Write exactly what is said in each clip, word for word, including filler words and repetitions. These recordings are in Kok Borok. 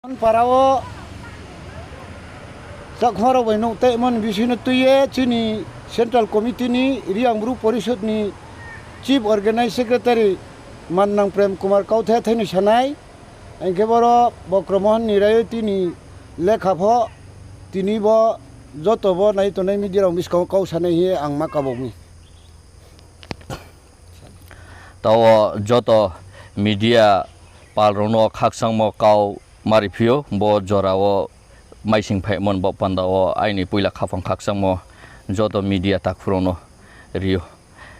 Parao chakmarok bai nuk tei mani bisingno twiwi chini Central Committee ni Riyang Bru Porishod ni Chief Organized Secretary Mannang Prem Kumar Kauthe thaino sanai, hinkhe boro Bokromohon ni rayo tini lekha pho tini bo joto bo nai tongnai media rok bwskango kau sanai hiye ang ma kabokmi. Tao joto media palrokno khakchangmo kau ma riphio, bo jorao maising phaimon bo pandao aini puila khaphang khakchangmo joto media takhurokno rio.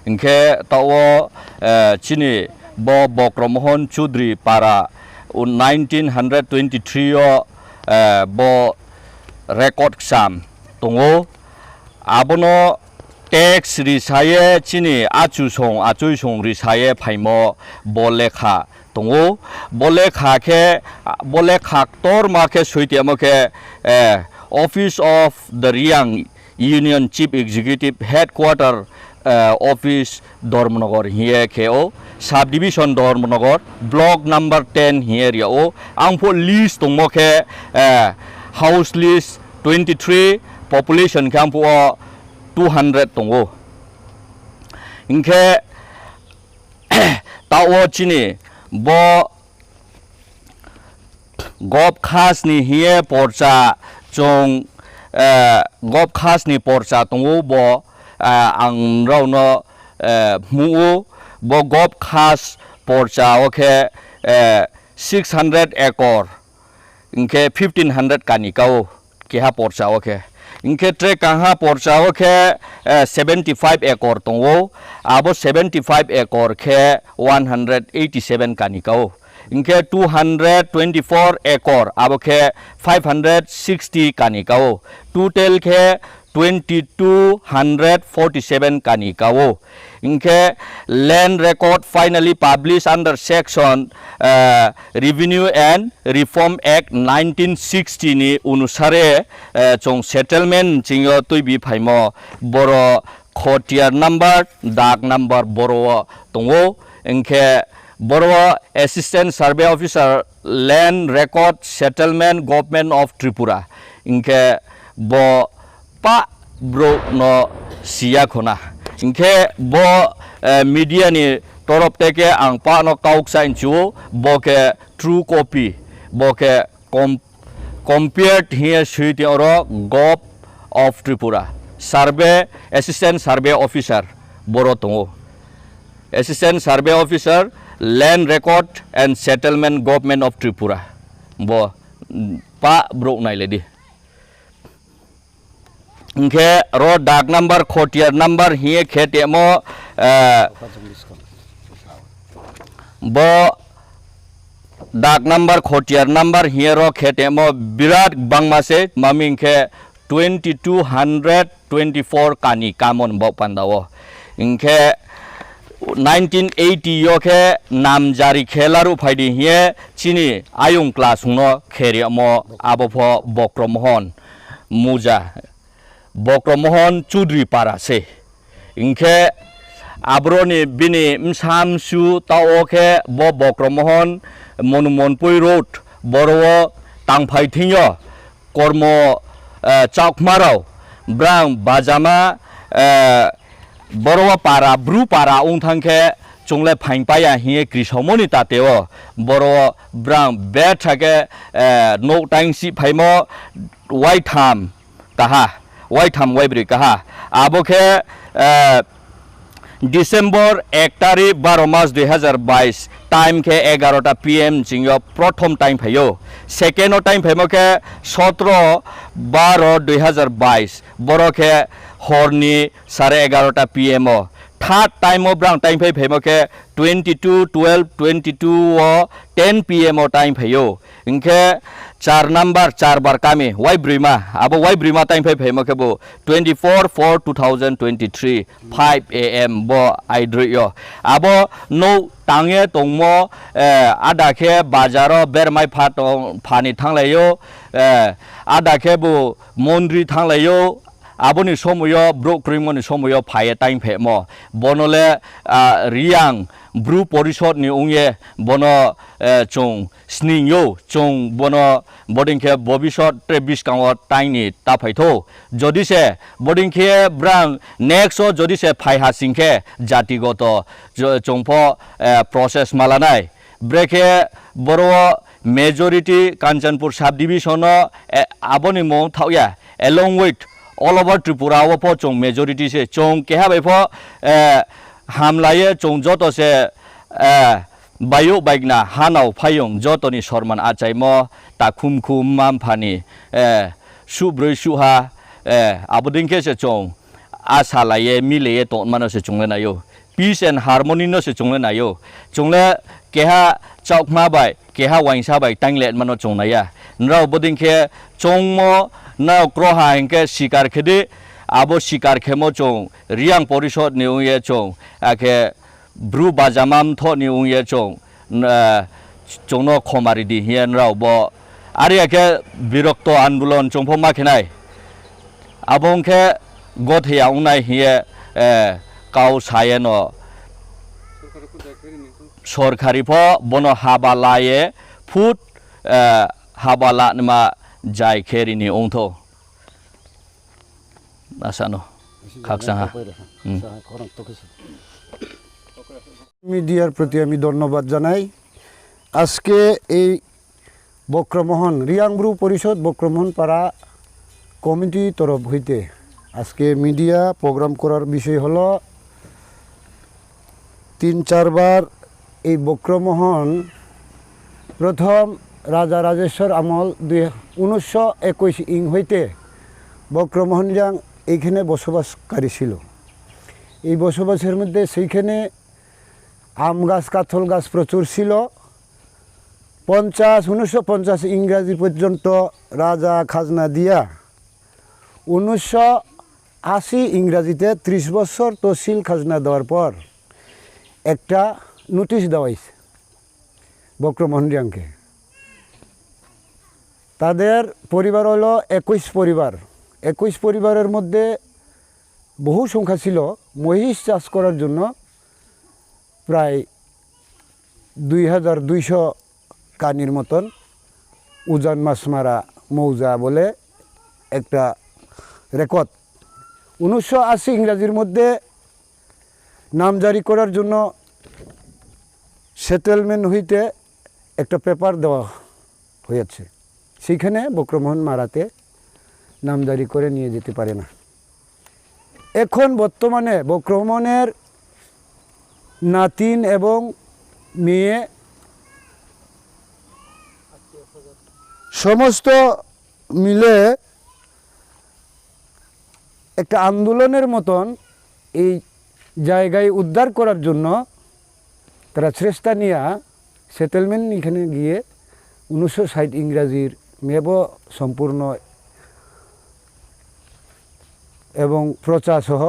Hinkhe tao, eh, chini bo Bokromohon Chudri para nineteen hundred twenty-three o, eh, bo record kcham tongo. Abono tax risaye chini achusong achuisong risaye phaimo bo lekha tongo. Bo lekha khe, bo lekha ktorma khe soitemo khe, eh, Office of the Riyang Union Chief Executive Headquarter, eh, Office Dharmanagar hiye khe o, Subdivision Dharmanagar, Block number ten hiye ria o. Ang pho list tongmo khe, eh, House list twenty-three, population khe ang pho o two hundred tongo. Hinkhe tao chini bo Gob khas ni hiye porcha chwng, eh, gob khas ni porcha tongo bo, eh, ang rao no, eh, hmu o. Bo gob khas porcha o khe, eh, six hundred acre, hinkhe fifteen hundred kani ka o. Keha porcha o khe. Hinkhe tre kangha porcha o khe, eh, seventy five acre tongo. Abo seventy five acre khe one hundred eighty seven kani ka o. Hinkhe two hundred twenty four acre, abo khe five hundred sixty kani ka o. Total khe twenty two hundred forty seven kani ka o. Hinkhe Land Record finally published under section, eh, Revenue and Reform Act nineteen sixty ni unusare, eh, chwng settlement chingyo twibi phaimo boro khotiar number, dak number boro tongo. Hinkhe boro Assistant Survey Officer, Land Record Settlement, Government of Tripura. Hinkhe bo pa bro no siya khona. Hinkhe bo, eh, media ni torop teke ang pa no kauksa inchu, bo khe true copy, bo khe com-, compared hiye suiti oro Gov of Tripura, Survey, Assistant Survey Officer boro tongo. Assistant Survey Officer, Land Record and Settlement, Government of Tripura. Bo, mm, pa bro nailedi. Hinkhe ro dak number, khotiar number hiye khe temo, eh, bo dak number, khotiar number hiye ro khe temo birat bangma se, mami hinkhe twenty two hundred twenty four kani kamon bo pandao. Hinkhe nineteen eighty yo khe namjari khe laru phaidi hiye chini ayung class hwno kheriyamo abo pho Bokromohon Muja, Bokromohon Chudri para se. Hinkhe abroni bini msamsu tao khe bo Bokromohon Monumonpui Road boro o tangphai thingyo kormo, eh, chakmarao brang bajama, eh, boro o para, bru para wng thang khe chungle phaing paya hiye krisomoni tateo boro o brang betha khe, eh, nok taingsi phaimo waitham kaha, waitham waibrwi kaha. Abo khe, eh, December ek tarik baro mas dui hazar bais, time khe egarota P M chingyo prothom time phaio. Second o time phaimo khe sotro baro dui hazar bais, boro khe horni sare egarota P M o. Third time o brang time phai phaimo khe twenty two twelve twenty two o ten P M o time phaio. Hinkhe char number, char bar kami, Waibrwima, abo Waibrwima time phai phaimo khe bo twenty four four two thousand twenty three, five A M bo aidrwi o. Abo no tangye tongmo, eh, ada khe bazaro bermai pha tong, phani thanglaio, eh, ada khe bo mondri thanglaio, Aboni somoyo brouh kwrwimoni somoyo phaiye taing phemo. Bono le, ah, Riyang Bru Porishod ni wngye bono, eh, chwng sningyo, chwng bono boding khe bobisot tei bwskango taingni ta phaitho. Jodi se boding khe brang next o jodi se phai ha sing khe jatigoto jo-, chwng pho, eh, process malanai. Brekhe boro majority Kanchanpur subdivision o, eh, aboni mung thaoya, along with all over Tripura o pho chwng majority se. Chwng keha bai pho, eh, hamlaye chwng joto se, eh, bayuk baikna hanao phayung jotoni sorman achaimo takhum khum mamphani, eh, subrwi suha, eh, aboding khe se chwng asa laiye mileye tongmano se chwng le naio. Peace and harmony no se chwng le naio. Chwng le keha chokma bai, keha uaingsa bai tang le mano chwng naiya. Nrao boding khe chwngmo nrao kroha hinkhe sikar khedi, abo sikar khemo chwng Riyang Porishod ni wngye chwng, akhe Bru bajama mtho ni wngye chwng, eh, chwngno khoma ridi hiye nrao bo. Ari akhe birokto andolon chwng pho ma khenai. Abo wngkhe gothia wngnai hiye, eh, kau sayeno sorkari pho bono haba laye phut, eh, haba lanma jai khe rini wngtho. Asano khaksa ha. Hmm. মিডিয়ার প্রতি আমি ধন্যবাদ জানাই। আজকে এই বক্রমোহন, রিয়াং ব্রু পরিষদ বক্রমোহন পাড়া কমিটি তরফ হইতে আজকে মিডিয়া প্রোগ্রাম করার বিষয় হলো, তিন চারবার এই বক্রমোহন প্রথম রাজা রাজেশ্বর আমল দুই, উনিশশো একুশ ইং হইতে বক্রমোহন রিয়াং এইখানে বসবাসকারী ছিল। এই বসবাসের মধ্যে সেইখানে আম গাছ, কাঁঠাল গাছ প্রচুর ছিল। পঞ্চাশ, উনিশশো পঞ্চাশ ইংরাজি পর্যন্ত রাজা খাজনা দিয়া উনিশশো আশি ইংরাজিতে ত্রিশ বছর তহসিল খাজনা দেওয়ার পর একটা নোটিশ দেওয়া হয়েছে বক্রমোহন রিয়াংকে। তাদের পরিবার হলো একুশ পরিবার। একুশ পরিবারের মধ্যে বহু সংখ্যা ছিল মহিষ চাষ করার জন্য প্রায় দুই হাজার দুইশো কানির মতন উজান মাছমারা মৌজা বলে একটা রেকর্ড। উনিশশো আশি ইংরাজির মধ্যে নামজারি করার জন্য সেটেলমেন্ট হইতে একটা পেপার দেওয়া হয়েছে, সেইখানে বক্রমোহন মারাতে নামজারি করে নিয়ে যেতে পারে না। এখন বর্তমানে বক্রমোহনের নাতিন এবং মেয়ে সমস্ত মিলে একটা আন্দোলনের মতন এই জায়গায় উদ্ধার করার জন্য তারা চেষ্টা নিয়ে সেটেলমেন্ট এখানে গিয়ে উনিশশো ষাট ইংরাজির ম্যাপও সম্পূর্ণ এবং পর্চা সহ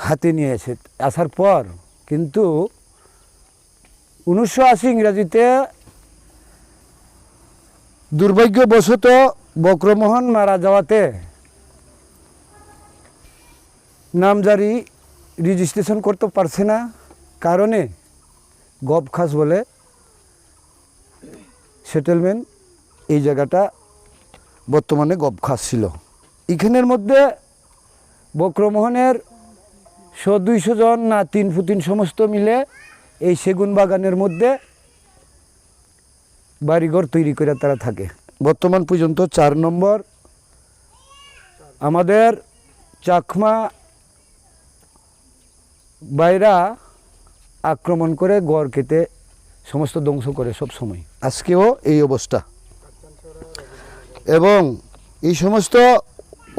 হাতে নিয়ে এসে আসার পর কিন্তু উনিশশো আশি ইংরাজিতে দুর্ভাগ্যবশত বক্রমোহন মারা যাওয়াতে নামজারি রেজিস্ট্রেশন করতে পারছে না কারণে গবখাস বলে সেটেলমেন্ট এই জায়গাটা বর্তমানে গবখাস ছিল। এখানের মধ্যে বক্রমোহনের শো দুইশো জন নাতিন পুতিন সমস্ত মিলে এই সেগুন বাগানের মধ্যে বাড়িঘর তৈরি করে তারা থাকে। বর্তমান পর্যন্ত চার নম্বর আমাদের চাকমা বাইরা আক্রমণ করে গড় কেটে সমস্ত ধ্বংস করে সব সময়। আজকেও এই অবস্থা। এবং এই সমস্ত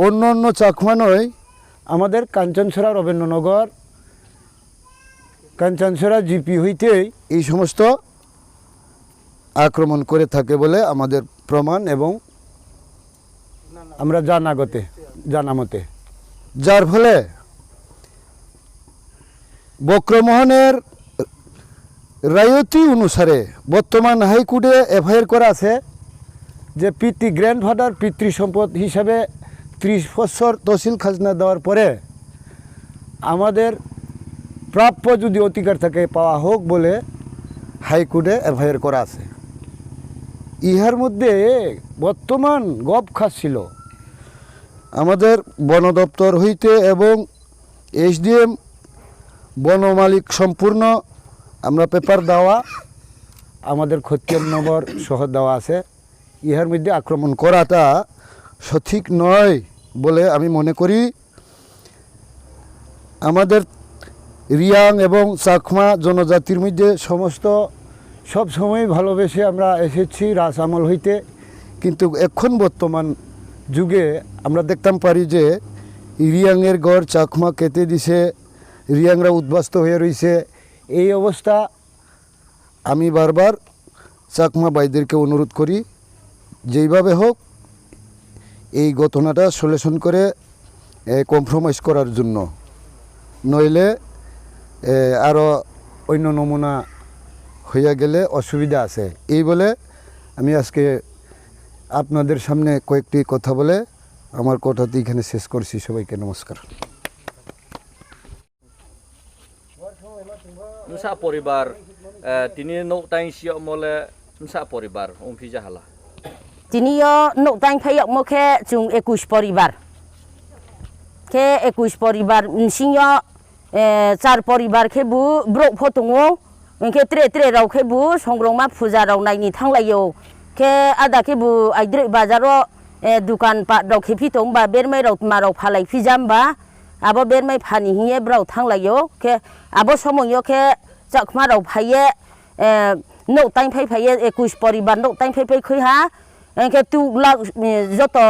অন্য অন্য চাকমা নয়, আমাদের কাঞ্চনছড়া রবীন্দ্রনগর, কাঞ্চনছড়া জিপি হইতেই এই সমস্ত আক্রমণ করে থাকে বলে আমাদের প্রমাণ এবং আমরা জানা গতে, জানা মতে। যার ফলে বক্রমোহনের রায়তি অনুসারে বর্তমান হাইকোর্টে এফআইআর করা আছে। যে পিতৃ, গ্র্যান্ডফাদার পিতৃ সম্পদ হিসাবে ত্রিশ বছর তহসিল খাজনা দেওয়ার পরে আমাদের প্রাপ্য যদি অধিকার থাকে পাওয়া হোক বলে হাইকোর্টে এফআইআর করা আছে। ইহার মধ্যে বর্তমান গপ খাচ্ছিল আমাদের বন দপ্তর হইতে এবং এসডিএম বনমালিক সম্পূর্ণ আমরা পেপার দেওয়া, আমাদের খতিয়ান নম্বর সহ দেওয়া আছে। ইহার মধ্যে আক্রমণ করাটা সঠিক নয় বলে আমি মনে করি। আমাদের রিয়াং এবং চাকমা জনজাতির মধ্যে সমস্ত সব সময় ভালোবেসে আমরা এসেছি রাজ আমল হইতে, কিন্তু এখন বর্তমান যুগে আমরা দেখতাম পারি যে রিয়াংয়ের ঘর চাকমা কেটে দিছে, রিয়াংরা উদ্বাস্তু হয়ে রয়েছে। এই অবস্থা আমি বারবার চাকমা ভাইদেরকে অনুরোধ করি, যেইভাবে হোক এই ঘটনাটা সলিউশন করে, এ, কম্প্রোমাইজ করার জন্য, নইলে, এ, আরও অন্য নমুনা হইয়া গেলে অসুবিধা আছে। এই বলে আমি আজকে আপনাদের সামনে কয়েকটি কথা বলে আমার কথাটি এখানে শেষ করছি। সবাইকে নমস্কার। Msa poribar, eh, tini nok taing siyok mole msa poribar ongphi jahala. Tini yo nok taing phai yok mo khe chung ekush poribar. Khe ekush poribar msing yo, eh, char poribar khe bu brok pho tongo. Hwnkhe tre tre rok khe bu songrongma puja rok naini thanglaio. Khe ada khe bu aidroi bazar o, eh, dukan pat rok khe phi tong ba bermai rok tma rok phalai phi jam ba. Abo bermai phani hiye brao thanglaio, khe abo somoio khe chakma rao phaiye, eh, nok taing phai phaiye, ekush poribar nok taing phai phai khui ha, eh, khe tuk lak, eh, joto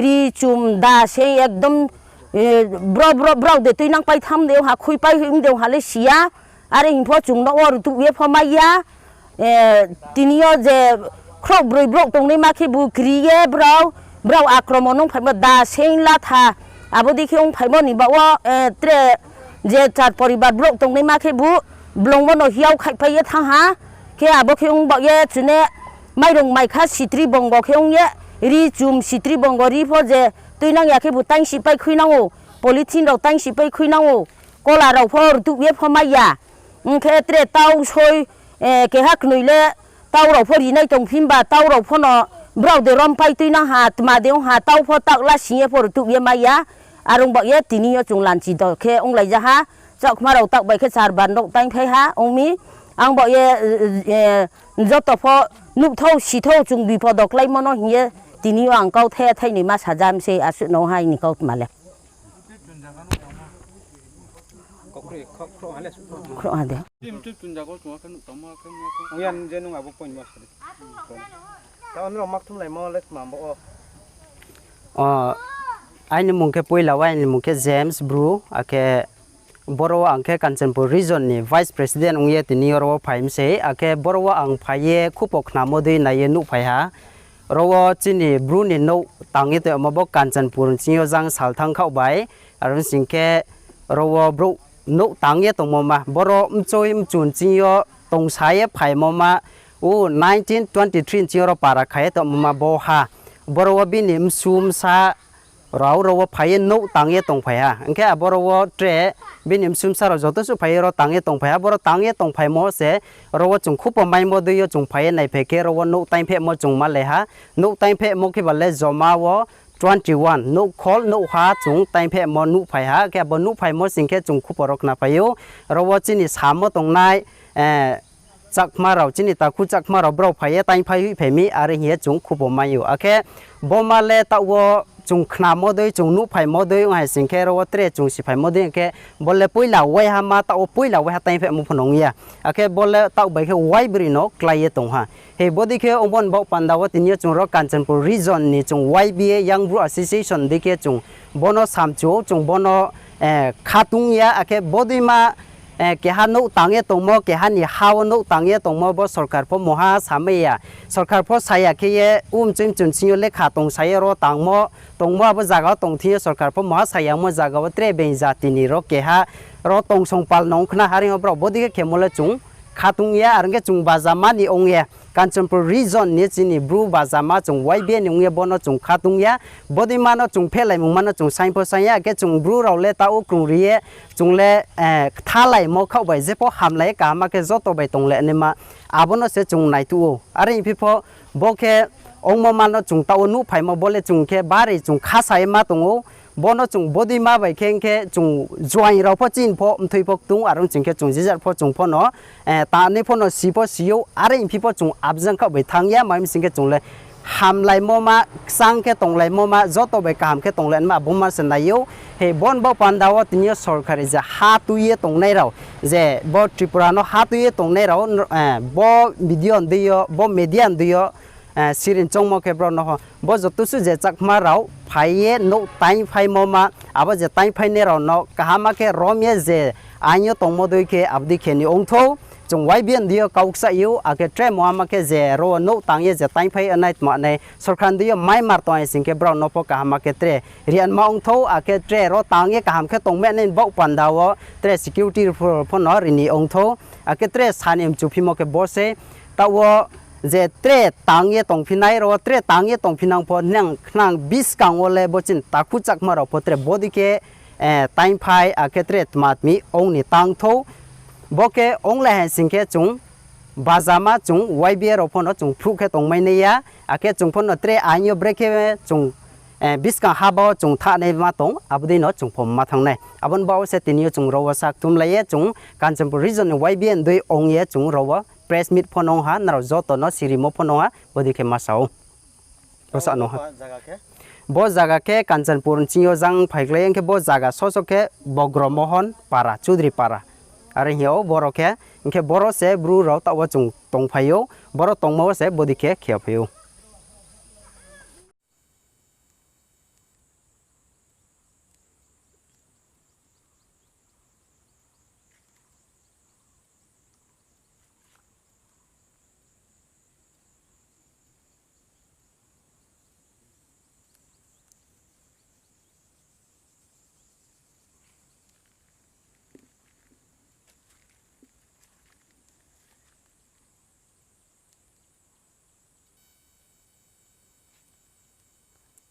ri chum da se ekdom, eh, bro, bro, brao de tui nang pai tham de ha, khui pai him de ha le siya, are him pho chung no or tu ye pho maiya. Eh, tini o je khorok broi borok tongnaima khe bo kri ye borok, borok akromon wng phaima da seng latha, abo dei khe wng phaima ni ba o, eh, tre je char poribar borok tongnaima khe bo bolong bono hiao khai pai ye thang ha, khe abo khe wng ba ye chwne mairung maikha sitri bongo khe wng ye ri chum sitri bongo ri pho je twi nang ya khe bo taing si pai khui nango, polythene rok taing si pai khui nango, kola rok pho rwtwk ye pho mai ya. Hwnkhe tre tau soi, eh, keha kwnwi le tau rok pho rinai tong phi hwnba tau rok phono borok de rom pai twi nang ha, tma de wng ha, tau pho takla sing ye pho rwtwk ye mai ya. Arwng bak ye tini yo chwng lanchi do khe wng lai ja ha. Chakma rok tak bai khe char bar nok taing phai ha wng mi. Ang bak ye, eh, eh, joto pho nuk thau si thau chwng bipod o klai mano hing ye tini yo ang kau thaya thai ni ma sa jam se aswk no hai ni kau tma le. Khorok ha de. Uyan je nung abo point mas. Ta onro mak thum lai mo lek mambo o. O, aini mung khe puila o, aini mung khe James Bru, akhe boro o ang khe Kanchanpur region ni vice president wng ye tini oro o phai mse, akhe boro o ang phai ye khupo khnamo dui nai ye nuk phai ha. Oro o chini bru ni nok tang ye tongmo bo Kanchanpur ni sing yo jang sal thang kha bai. Aro sing khe oro o bru nok tang ye tongmo ma. Boro mchoi mchun sing yo tong sa ye phaimo ma. O nineteen twenty three ni sing yo oro para khai ye tongmo ma bo ha. Boro o bini msu msa rao oro o phai ye nok tang ye tong phai ha. Hwnkhe aboro o tre bini msu msa rok joto su phai ye oro tang ye tong phai ha. Boro tang ye tong phaimo se oro o chwng khupo maimo dui o chwng phai ye nai phai khe oro o nok taing phemo chwng ma le ha. Nok taing phemo khe ba le joma o twenty one nok khol nok ha chwng taing phemo nuk phai ha. Khe abo nuk phaimo sing khe chwng khupo rok khna phai o. Oro o chini samo tong nai, eh, Chakma rok, chini takhu Chakma rok borok phai ye taing phai hui phai mi, are hiye chwng khupo mai o. Akhe bo ma le ta o chwng khna modoi, chwng nuk phai modoi wng hai sing khe oro o tre chwng si phai modoi hwnkhe bo le puila waiha ma, ta o puila waiha taing phai mo phano wng ya. Akhe bo le ta o bai khe wai bwrwi no klai ye tong ha. He bo dei khe obo ni bok panda o tini yo chwng ro Kanchanpur region ni chwng Y B A Young Bru Association dei khe chwng bono samchu o, chwng bono, eh, khatung ya, akhe bo dei ma eh, keha nuk tang ye tongmo, keha ni ha o nuk tang ye tongmo, bo sorkar pho moha samai ya. Sorkar pho saya khe ye, um chum chum sing yo lekha tong sa ye ro tangmo, tongmo abo jaga o tong thing yo sorkar pho moha saya mo jaga o tre beng jati ni ro keha ro tong song pal nong khna haring o borok bo dei khe khemo le chwng khatung ya, ar hwnkhe chwng baja mani ong ya. Kanchanpur region ni chini bru bajama chwng Y B A ni wngya, bono chwng kha tungya. Bodui mano chwng phelai mung mano chwng saimpo saiya, khe chwng bru rok le ta ukrung riye chwng le, eh, thalai mo khok bai jepho hamlai kaham khe joto bai tonglai nima abono se chwng naitu o. Are phi pho bo khe ongmo mano chwng ta o nuk phaimo bo le chwng khe bari chwng kha sai ma tongo. Bono chwng bodui ma bai khe, hwnkhe chwng juaing rok pho chin pho mthwi pho tung, aro chwng khe chwng jijak pho chwng pho no, eh, tani pho no si pho si o, are phi pho chwng abjang kha bai thang ya, mai msing khe chwng le hamlai mo ma, kwchang khe tonglai mo ma, joto bai kaham khe tonglai ma, bo ma se nai o. He bon bo panda o tini o sorkari je ha twi ye tongnai rok, je bo Tripura no ha twi ye tongnai rok, eh, bo video ndui o, bo media ndui o, eh, siring chongmo khe borok no ho. Bo joto su je Chakma rok phai ye nuk tain phaimo ma, abo je tain phainai rok no kaham khe rom ye je ain yo tongmo dui khe abdi khe ni ongtho. Chwng Y B A ni dui o kok sa yo, akhe tre mo ama khe je ro nuk tang ye je tain phai nai tma nai sorkar ni dui o mai mar tong ai sing khe borok no pho kaham khe tre rian ma ongtho, akhe tre ro tang ye kaham khe tong me nai bok panda o tre security pho no rini ongtho, akhe tre sani mchu phimo khe bo se ta o je tre tang ye tong phi nai ro, tre tang ye tong phi nang pho nang khnang biskang o le bo chin takhu Chakma rok pho tre bodi khe, eh, tain phai, akhe tre tma tmi ong ni tang tho. Bo khe ong lai hai sing khe chwng bajama chwng Y B A rok pho no chwng phru khe tong mai nai ya, akhe chwng pho no tre ain yo bre khe chwng, eh, biskang ha ba o chwng tha nai ma tong, abo dei no chwng pho ma thang nai. Aboni ba o se tini o chwng ro o sak thum lai ye chwng Kanchanpur region ni Y B A ni dui ong ye chwng ro o press meet pho no ha, nrok joto no sirimo pho no ha, bodi khe ma sa o. Bwsa no ha. Bo jaga khe? Bo jaga khe Kanchanpur ni chini o jang phai glai, hwnkhe bo jaga soso khe Bogro Mohon Para, Chudri Para. Are hiyo borok khe, hwnkhe boro se bru rok ta o chwng tong phai o, boro tongma o se bodi khe khia phai o.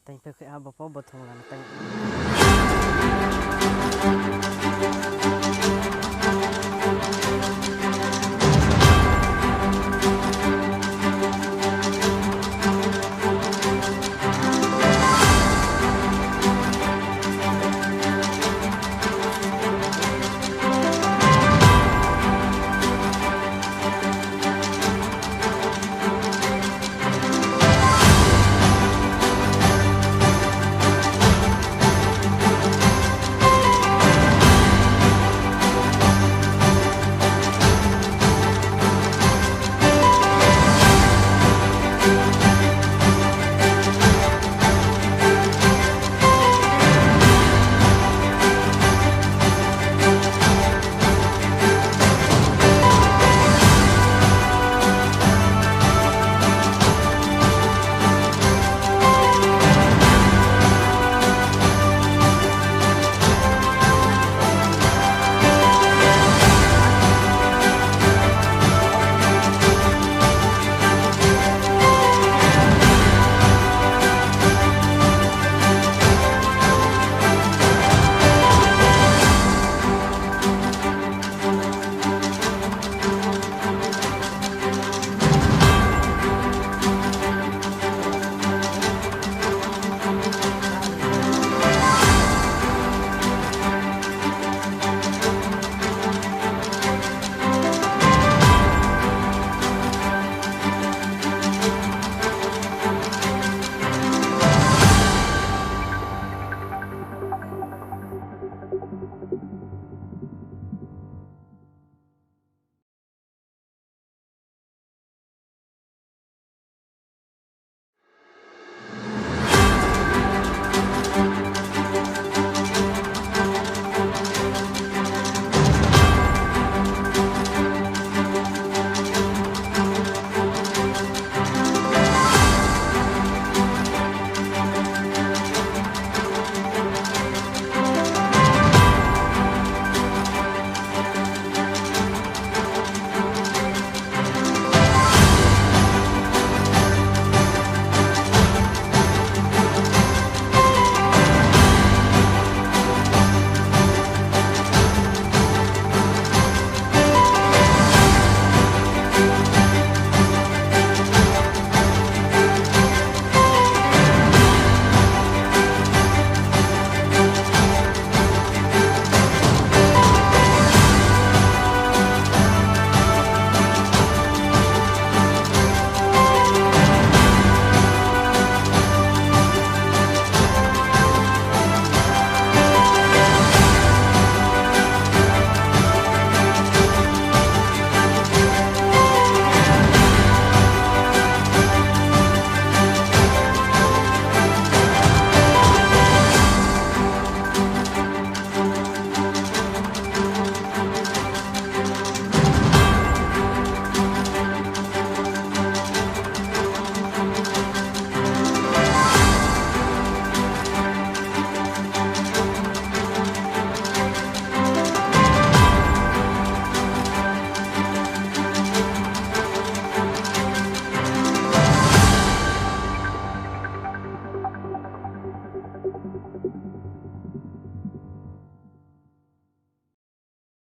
Tei khe abo pho bothong lama tang.